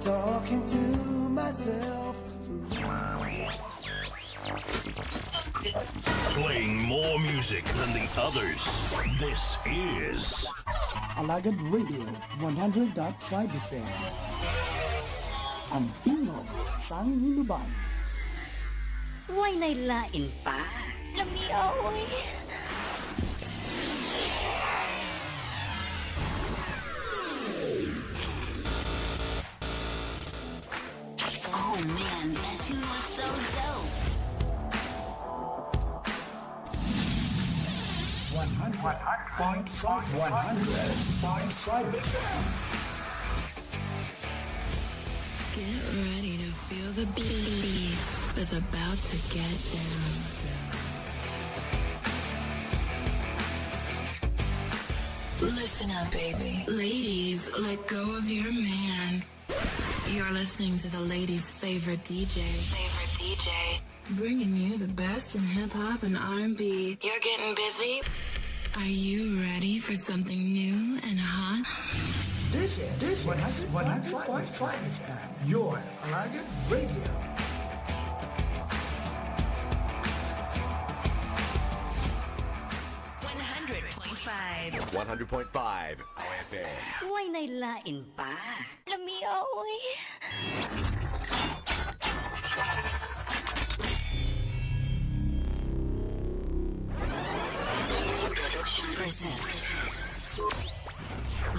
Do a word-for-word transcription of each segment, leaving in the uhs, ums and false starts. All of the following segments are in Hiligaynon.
Talking to myself. Playing more music than the others. This is Alagad Radio one hundred point five F M. Ang tingog sang Hinubaan. Way nay lain pa. Lamia, oy. Oh man, that tune was so dope. One hundred point five, one hundred point five F M. Get ready to feel the beats. It's about to get down. Listen up, baby. Ladies, let go of your man. You're listening to the ladies' favorite D J. Favorite D J. Bringing you the best in hip hop and R and B. You're getting busy? Are you ready for something new and hot? This is, this is one hundred point five F M, your Alagad Radio. One hundred point five. one hundred point five O F M. Way nay lain pa. Lamia, oy.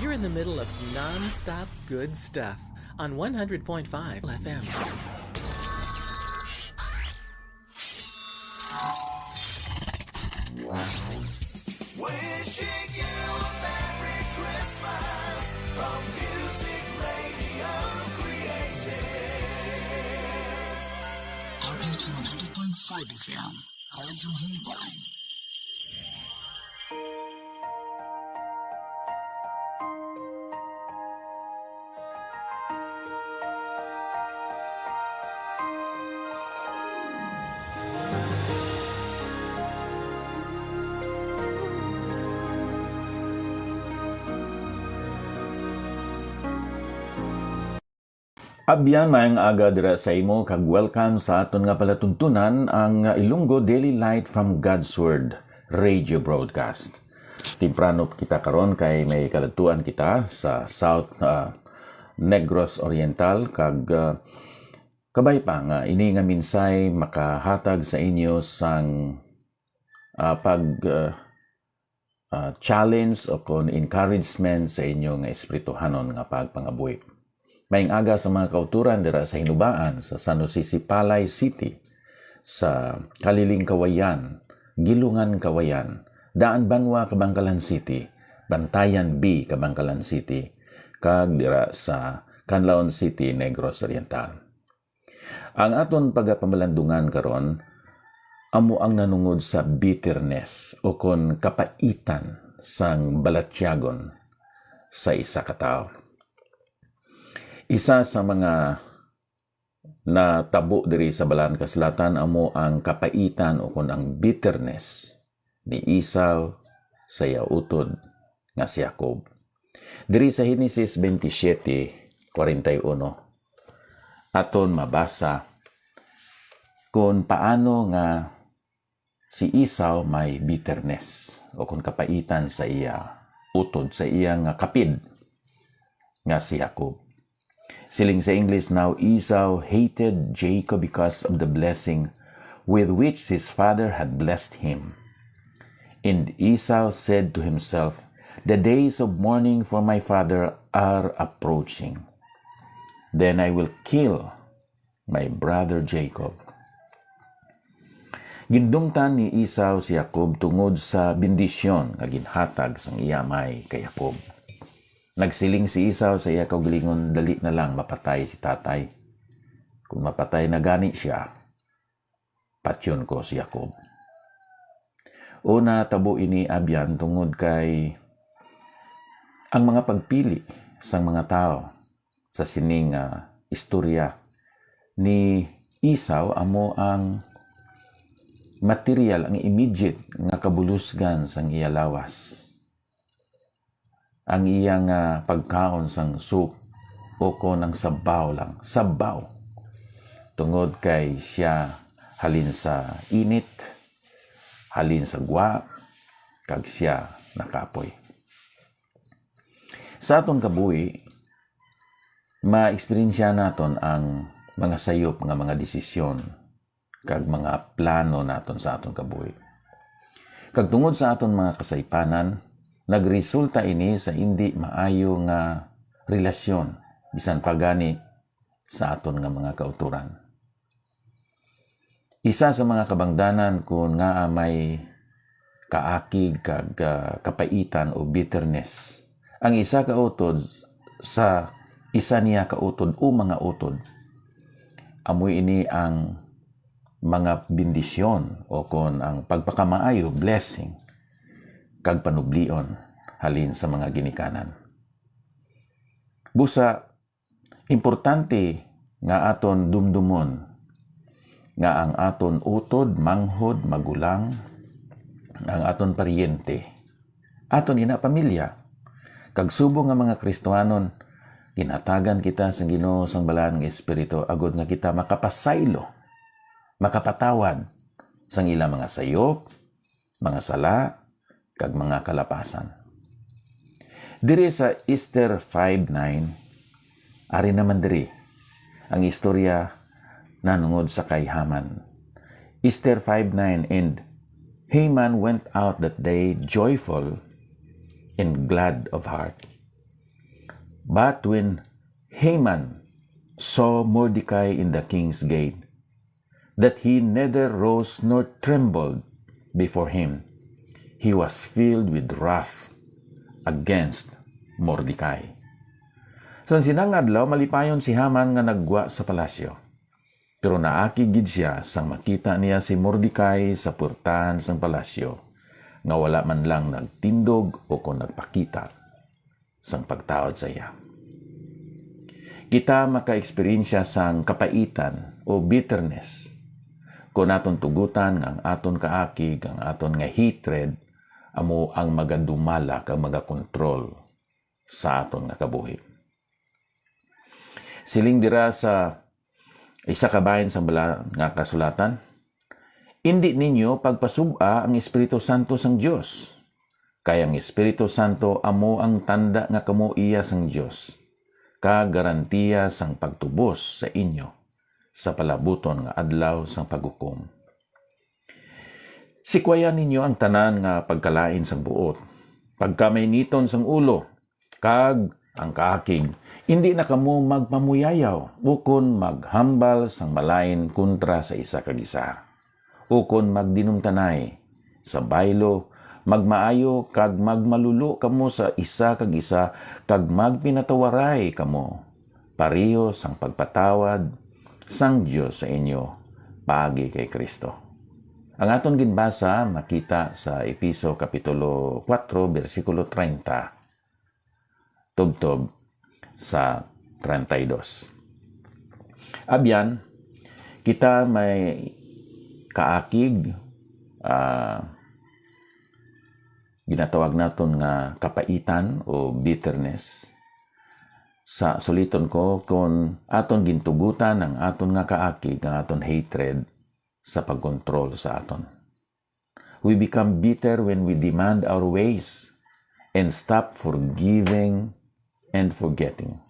You're in the middle of non-stop good stuff on one hundred point five F M. Wishing you a Merry Christmas from Music Radio Creative. R H one hundred point five F M, Radyo Hinubaan. Abyan, maayong aga dira sa imo, kag welcome sa aton nga palatuntunan, ang Ilonggo Daily Light from God's Word radio broadcast. Temprano kita karon kay may kaladtuan kita sa South, ah, Negros Oriental, kag, ah, kabay pa nga ini nga mensahe makahatag sa inyo sang, ah, pag, ah, ah, challenge o kon encouragement sa inyo nga espirituhanon nga pagpangabuhi. Maayong aga sa mga kauturan dira sa Hinubaan, sa San Jose Sipalay City, sa Kaliling Kawayan, Gilungan Kawayan, Daan Banwa, Kabankalan City, Bantayan B, Kabankalan City, kag dira sa Canlaon City, Negros Oriental. Ang aton pagapamalandungan karon amo ang nanungod sa bitterness o kon kapaitan sang balatyagon sa isa ka tawo. Isa sa mga natabo diri sa Balaan Kasulatan amo ang kapaitan o kon ang bitterness ni Esau sa iya utod nga si Jacob. Diri sa Genesis twenty-seven, forty-one, aton mabasa kon paano nga si Esau may bitterness o kon kapaitan sa iya utod sa iya nga kapid nga si Jacob. Siling sa English, "Now Esau hated Jacob because of the blessing with which his father had blessed him. And Esau said to himself, 'The days of mourning for my father are approaching. Then I will kill my brother Jacob.'" Gindumtan ni Esau si Jacob tungod sa bendisyon nga ginhatag sang iya amay kay Jacob. Nagsiling si Esau sa iya kaugalingon, "Dali na lang mapatay si tatay. Kung mapatay na gani siya, patyon ko si Jacob." Una, tabo ini, abyan, tungod kay ang mga pagpili sang mga tawo sa sining, ah, istorya ni Esau amo ang material, ang immediate nga kabulusgan sang iya lawas. Ang iya nga pagkaon sang soup o kon ang sabaw lang, sabaw. Tungod kay sia halin sa init, halin sa gwa, kag sia nakapoy. Sa aton kabuhi, maeksperiensya naton ang mga sayop nga mga desisyon kag mga plano naton sa aton kabuhi. Kag tungod sa aton mga kasaypanan, nagresulta ini sa indi maayo nga relasyon, bisan pa gani sa aton nga mga kautoran. Isa sa mga kabangdanan kon ngaa may kaakig kag, ah, kapaitan o bitterness ang isa ka utod sa isa niya ka utod o mga utod, amo ini ang mga bendisyon o kon ang pagpakamaayo, blessing, kag panublion halin sa mga ginikanan. Busa, importante nga aton dumdumon nga ang aton utod, manghod, magulang, ang aton paryente, aton ina pamilya, kag subong nga mga Kristianon, ginhatagan kita sang Ginoo sang Balaan nga Espiritu agod nga kita makapasaylo, makapatawad sang ila mga sayop, mga sala, kag mga kalapasan. Diri sa Esther five nine, ari naman diri ang istorya nanungod sa kay Haman. Esther five nine, "And Haman went out that day joyful and glad of heart. But when Haman saw Mordecai in the king's gate, that he neither rose nor trembled before him, he was filled with wrath against Mordecai." Sang sinang adlaw, malipayon si Haman nga naggwa sa palasyo. Pero naakig gid sia sang makita niya si Mordecai sa puertahan sang palasyo, nga wala man lang nagtindog o kon nagpakita sang pagtaod sa iya. Kita makaeksperyensya sang kapaitan o bitterness kon aton tugotan nga ang aton kaakig, ang aton nga hatred, amo ang magadumala kag magakontrol sa aton nga kabuhi. Siling dira sa isa ka bahin sang Balaan nga Kasulatan, "Indi ninyo pagpasub-a ang Espiritu Santo sang Dios, kay ang Espiritu Santo amo ang tanda nga kamo iya sang Dios, kag garantiya sang pagtubos sa inyo sa palabuton nga adlaw sang paghukom. Sikwaya ninyo ang tanan nga pagkalain sang buot, pagkamainiton sang ulo, kag ang kaakig. Indi na kamo magpamuyayaw ukon maghambal sang malain kontra sa isa kag isa, ukon magdinumtanay. Sa baylo, magmaayo kag magmalulo kamo sa isa kag isa, kag magpinatawaray kamo, pareho sang pagpatawad sang Dios sa inyo paagi kay Cristo." Ang aton ginbasa makita sa Efeso Kapitulo kuwatro, bersikulo treinta tubtob sa treinta y dos. Abyan, kita may kaakig, ah, ginatawag naton nga kapaitan o bitterness. Sa suliton ko, kon aton gintugutan ang aton nga kaakig, ang aton hatred sa pagkontrol sa aton. We become bitter when we demand our ways and stop forgiving and forgetting.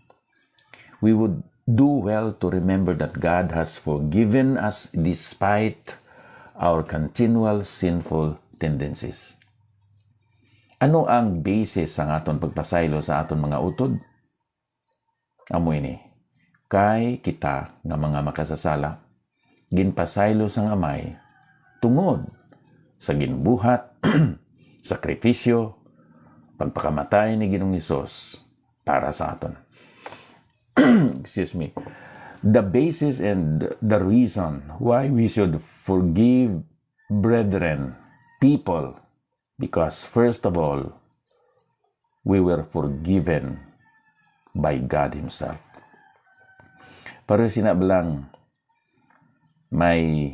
We would do well to remember that God has forgiven us despite our continual sinful tendencies. Ano ang basis sang aton pagpasaylo sa aton mga utod? Amo ini, kay kita nga mga makasasala, ginpasaylo sang Amay tungod sa ginbuhat, sakripisyo, pagpakamatay ni Ginoong Hesus para sa aton. Excuse me. The basis and the reason why we should forgive brethren, people, because first of all, we were forgiven by God Himself. Pareho sina bala nga may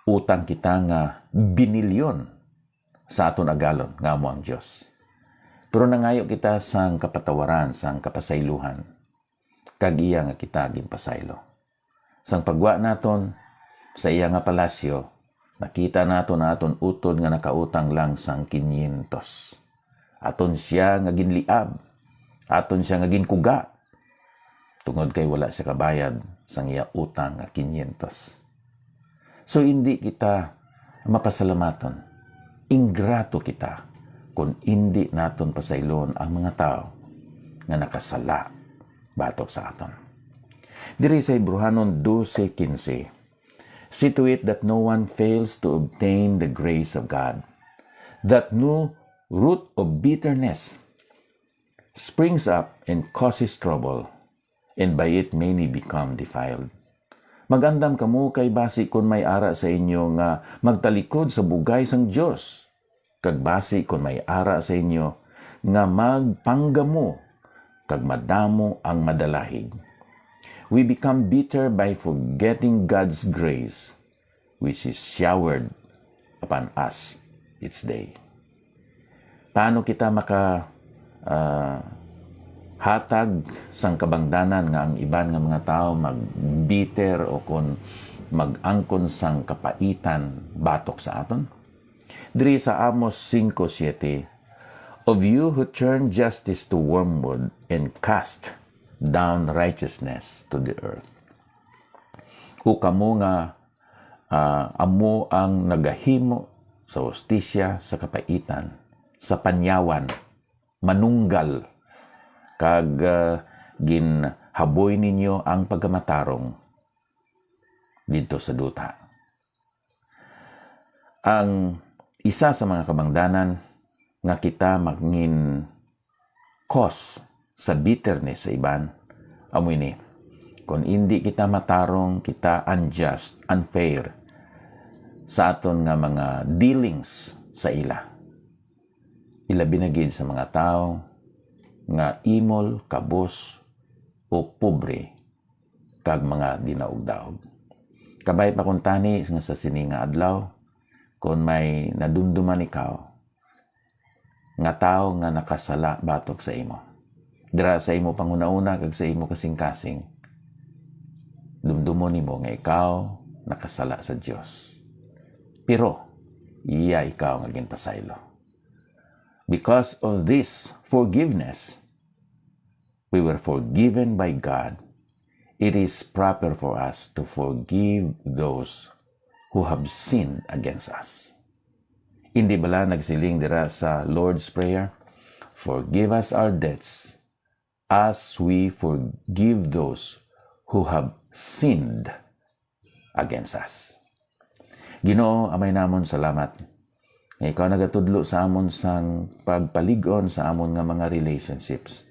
utang kita nga binilyon sa aton agalon, nga amo ang Dios. Pero nangayo kita sang kapatawaran, sang kapasaylohan. kag iya nga kita ginpasaylo. Sang pagwa naton sa iya nga palasyo, nakita naton ang aton utod nga nakautang lang sang kinyentos. Aton sia nga ginliab, aton sia nga ginkuga, tungod kay wala sia kabayad sang iya utang nga kinyentos. So, indi kita mapasalamaton. Ingrato kita kon indi naton pasaylon ang mga tawo nga nakasala batok sa aton. Diri sa Hebrehanon dose quince, "See to it that no one fails to obtain the grace of God, that no root of bitterness springs up and causes trouble, and by it many become defiled." Mag-andam kamo, kay basi kon may ara sa inyo nga magtalikod sa bugay sang Dios, kag basi kon may ara sa inyo nga magpanggamo kag madamo ang madalahig. We become bitter by forgetting God's grace, which is showered upon us each day. Paano kita maka, ah, hatag sang kabangdanan nga ang iban nga mga tawo mag-bitter o kon mag-angkon sang kapaitan batok sa aton? Diri sa Amos cinco siete, "Of you who turn justice to wormwood and cast down righteousness to the earth." O kamo nga, ah, amo ang nagahimo sa hustisya sa kapaitan, sa panyawan, manunggal, kag, ah, ginhaboy ninyo ang pagkamatarong didto sa duta. Ang isa sa mga kabangdanan nga kita mangin cause sa bitterness sa iban, amo ini, kon indi kita matarong, kita unjust, unfair sa aton nga mga dealings sa ila. Ilabi na gid sa mga tawo nga imol, kabos, o pobre, kag mga dinaugdaog. Kabay pa kuntani nga sa sini nga adlaw, kon may nadumduman ikaw nga tawo nga nakasala batok sa imo, dira sa imo panghunahuna kag sa imo kasingkasing, dumdumon nimo nga ikaw nakasala sa Dios. Pero iya ikaw nga ginpasaylo. Because of this forgiveness, we were forgiven by God. It is proper for us to forgive those who have sinned against us. Hindi bala nagsiling dira sa Lord's Prayer, "Forgive us our debts as we forgive those who have sinned against us." Ginoo, Amay namon, salamat nga ikaw nagatudlo sa amon sang pagpalig-on sa amon nga mga relationships,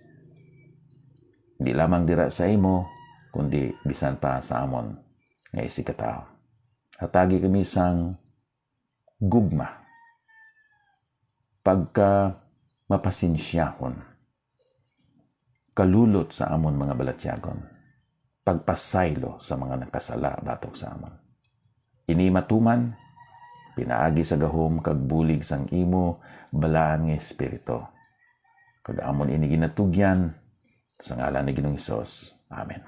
di lamang dira sa imo, kundi bisan pa sa amon nga isigkatawo. Hatagi kami sang gugma, pagka mapasensyahon, kalulot sa amon mga balatyagon, pagpasaylo sa mga nakasala batok sa amon. Ini matuman pinaagi sa gahom kag bulig sang imo balaan nga Espiritu. Kag amon ini ginatugyan sa ngalan ni Ginoong Hesus. Amen.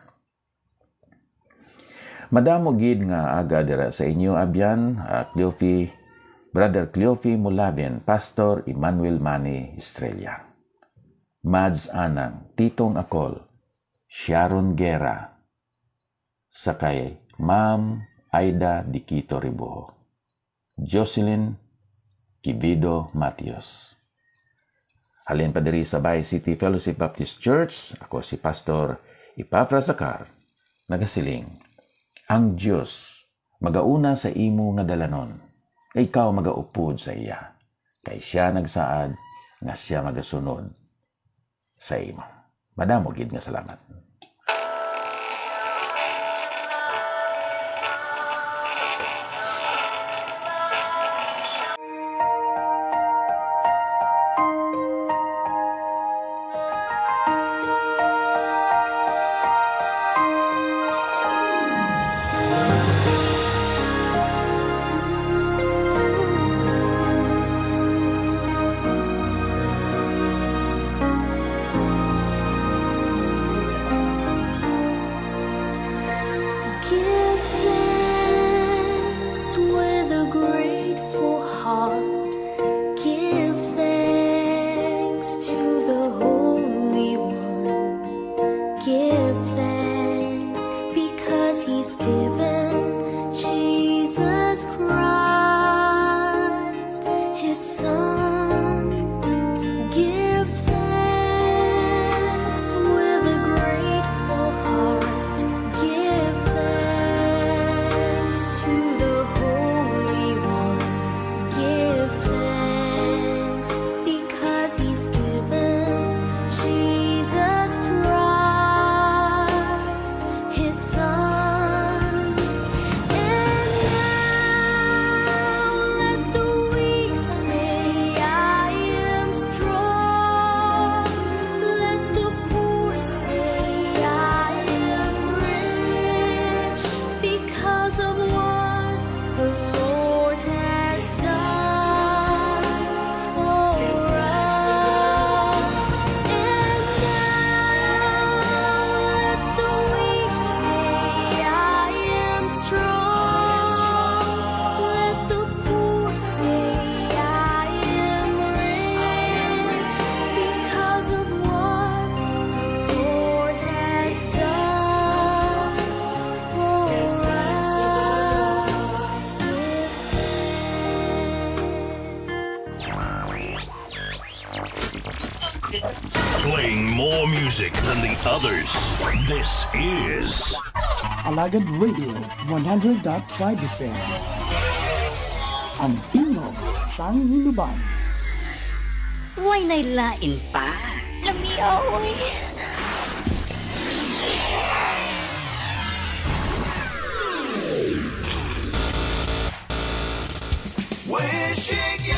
Madamo gid nga aga dira sa inyo, abyan, ah, Cleofi, Brother Cleofi Mulabin, Pastor Emmanuel Mani Estrella, Mads Anang, Titong Akol, Sharon Guerra, sa kay Ma'am Aida Diquito Ribuho. Jocelyn Quivedo Matios. Halin pa diri sa Bay City Fellowship Baptist Church, ako si Pastor Epafras Acar, nagasiling, ang Dios magauna sa imo nga dalanon, kag ikaw magaupod sa iya, kay sia nagsaad nga sia magasunod sa imo. Madamo gid nga salamat. Give thanks because he's given Jesus Christ, his son. Give thanks with a grateful heart. Give thanks to the Holy One. Give thanks because he's given Jesus Christ, his son. And now let the weak say, "I am strong." Let the poor say, "I am rich." Because of what the Lord has done for us. And now let the weak say, "I am strong." Let the poor say, "I am rich." Because of what the Lord has done for us. Give thanks. Playing more music than the others. This is Alagad Radio one hundred dot five F M. Ang tingog sang Hinubay. Way na'y lain pa. Lamia, oy. Wishing you